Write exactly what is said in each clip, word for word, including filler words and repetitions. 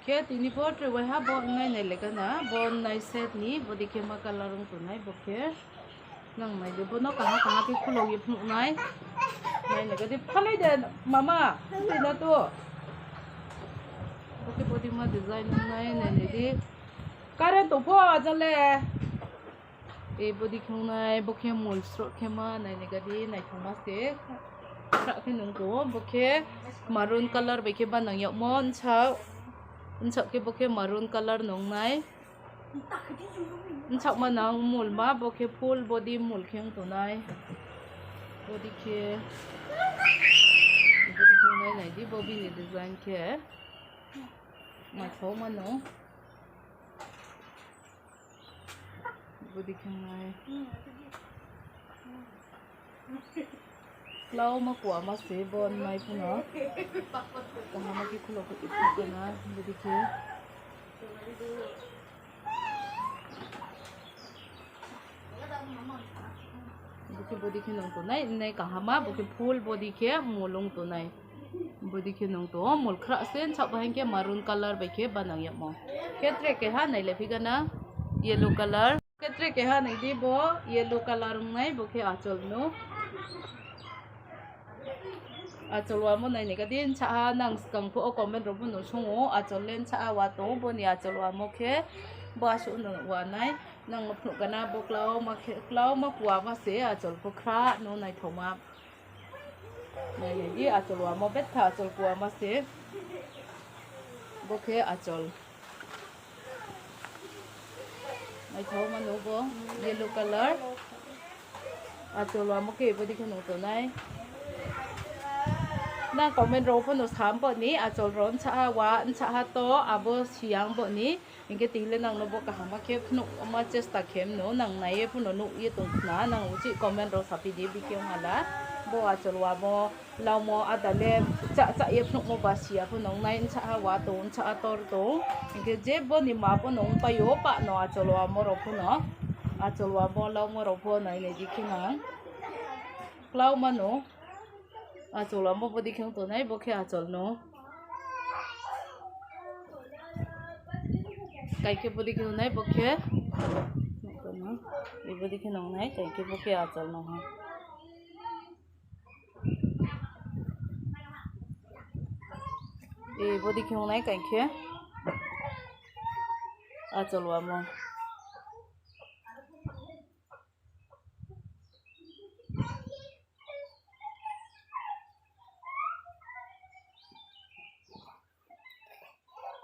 Khe tini pho tre waiha bo nai nai le gana, bo nai set ni, bo dei khe ma colour ong tongnai, bo khe. Nang nai di, bo no kaha kaha khe khulok ye phnuh nai. Nai nai ga di, phalai de, mama, tui na to. Bo khe bo dei ma design ong nai, nai nai di. Current tong pho, jale. E bo dei khe ong nai, bo khe mul sroh khe ma, nai nai ga di, naithoma se. Sroh khe nung tong ou, bo khe maroon colour bai khe banang yagmo, nsa, nsa khe bo khe maroon colour nung nai. Nsa ma nang mul ma, bo khe full body mul khe ong tongnai. Bo dei khe, bo dei khe nai nai di, bo bini design khe. Naithoma no. Bo dei khe nai. Klau ma kua ma se bo nai phuno. Kaham khe khulok khe iphu gana, bo dei khe. Bo khe bo dei khe nung tongnai, nai kaham ma, bo khe full body khe mul ong tongnai. Bo dei khe nung tong ou, mul khrah se, nsa bahai khe maroon colour bai khe banang yagmo. Khe tre keha nai le phi gana, yellow colour. Khe tre keha nai di bo yellow colour ong nai, bo khe achol no. Achol wamo nai nai ga di, nsa ha nang skang pho o comment rao pho no sung ou, achol le nsa ha wa tong ou, bo ni achol wamo khe bo asuh no wa nai, nang no phnuh gana bo klau ma khe, klau ma kua ma se achol pho khrah no naithoma. Nai nai di, achol wamo betha achol kua ma se. Bo khe achol. Naithoma no bo yellow colour. Achol wamo khe bo dei khe nung tongnai. Nang comment rao pho no sam bo ni achol rao nsa ha wa, nsa ha to, abo siyang bo ni. Hing khe tini le nang no bo kaham khe phnuh ma chesta khe mano, nang nai ye pho no nuh ye tong khna, nang uchih comment rao saphi di, bikhe ong ha la. Bo achol wamo, laumo, ada le chah chah ye phnuhmo ba siya pho no ong nai, nsa ha wa tong, nsa ha tor tong. Hing khe je bo ni ma pho no ongpai ou, pah no achol wamo rao pho no. Achol wamo, laumo rao pho nai nai di khe nang. Klau ma no. Achol wamo bo dei khe ong tongnai, bo khe achol no. Kai khe bo dei khe ong nai, bo khe. Bo dei khe nung nai, kai khe bo khe achol no ha. E, bo dei khe ong nai, kai khe. Achol wamo.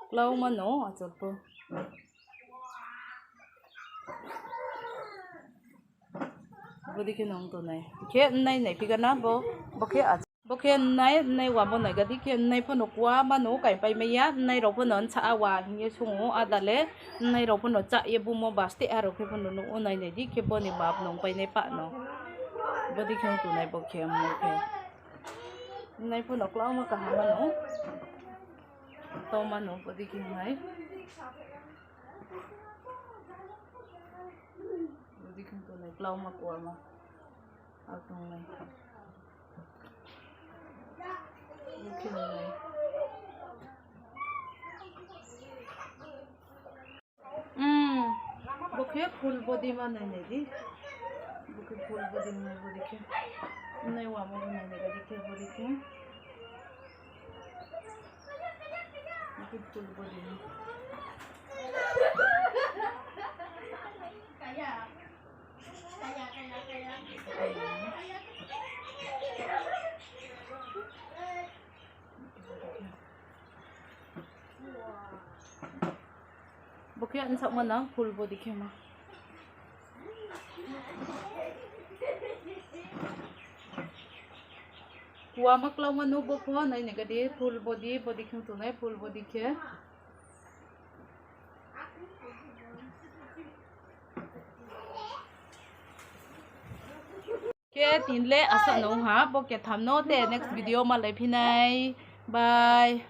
Klau ma no achol pho. Bo dei khe nung tongnai. Khe nai nai phi gana bo, bo khe ach-, bo khe nai, nai wamo nai ga di khe nai pho no kua ma no kaipai mai ya, nai rao pho no nsa ha wa hing ye sung ou, ada le nai rao pho no chah ye bumo ba steh ha rao khe pho no nuh ou, nai nai di khe bo ni ma pho no ongpai nai pah no. Bo dei khe ong tongnai bo khe, mo khe. Nai pho no klau ma kaham ma no. Tau ma no, bo dei khe ong nai. Bo dei khe ong tongnai, klau ma kua ma. Al tong nai. Bo khe ong nai. Umm, bo khe full body ma nai nai di. Bo khe full body ma nai, bo dei khe. Nai wamo bo nai nai ga di khe, bo dei khe. Bo khe full body ma. Bo khe nsaoh ma nang full body khe ma. Kua ma klau ma no bo pho nai nai ga di full body, body khe tongnai full body khe. Khe tini le asuh no ong ha, bo ketham no te next video ma lai phi nai. Bye.